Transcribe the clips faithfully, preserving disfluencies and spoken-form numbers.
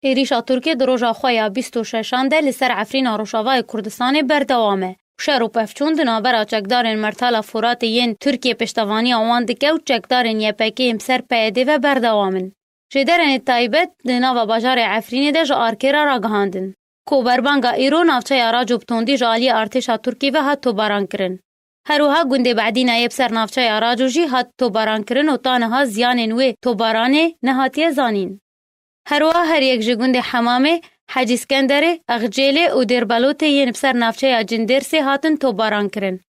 Êrîşa Tirkiyê di roja xwe ya bîst û şeşan de li ser Efrîna Rojavayê Kurdistanê berdewam e. Şer û pevçûn di navbera çekdarên Mertala Furatê yên Tirkiye pêştevaniya wan dike û çekdarên Y P G yên bi ser P Y D ve berdewam in. Jêderenê taybet di nava bajarê Efrînê de ji arkê re ragihandin ku berbanga îro navçeya Raco bi tondî ji aliyê artêşa Tirkî ve hat tobaran kirin. Her wiha gundê Bedîna yê bi ser navçeya Raco jî hat tobaran kirin û ta niha ziyanên wê tobaranê nehatiye zanîn. Her wiha her yek ji gundê Hemamê, Hecî Skenderê, Excêlê û Dêrbelotê yên bi ser navçeya Cindêrsê hatin tobaran kirin.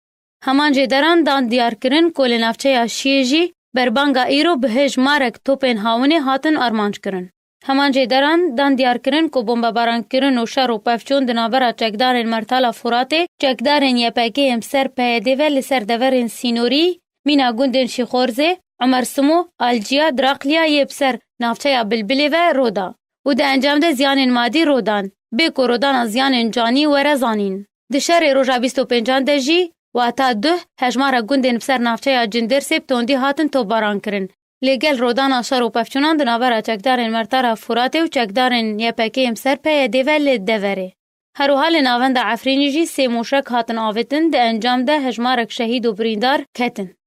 Heman jêderan dan diyar kirin ku li navçeya Şiyê jî berbanga îro bi hêjmarek topên hawinê hatin armanc kirin. Heman jêderan dan diyar kirin ku bombebarankirin û şer û pevçûn di navbera çekdarên Mertala Furatê, çekdarên Y P G yên bi ser P Y D ve li ser deverên sînorî, mîna gundên Şîxorzê, Umer Simo, Alciya, Diraqliya yê bi ser navçeya Bilbilê ve rû da û di encam de ziyanên madî rû dan, bê ku rûdana ziyanên canî were zanîn. Di şerê roja bîst û pêncan de jî, wata duh, hejmara gundên bi ser navçeya Cindêrsê bi tondî hatin topbaran kirin. Lê gel rûdana şer û pevçûnan di navbera çekdarên Mertala Furatê û çekdarên Y P G yên bi ser P Y D ve li deverê. Her wiha li navenda Efrînê jî sê mûşek hatin avêtin, di encam de hejmarek şehîd û birîndar ketin.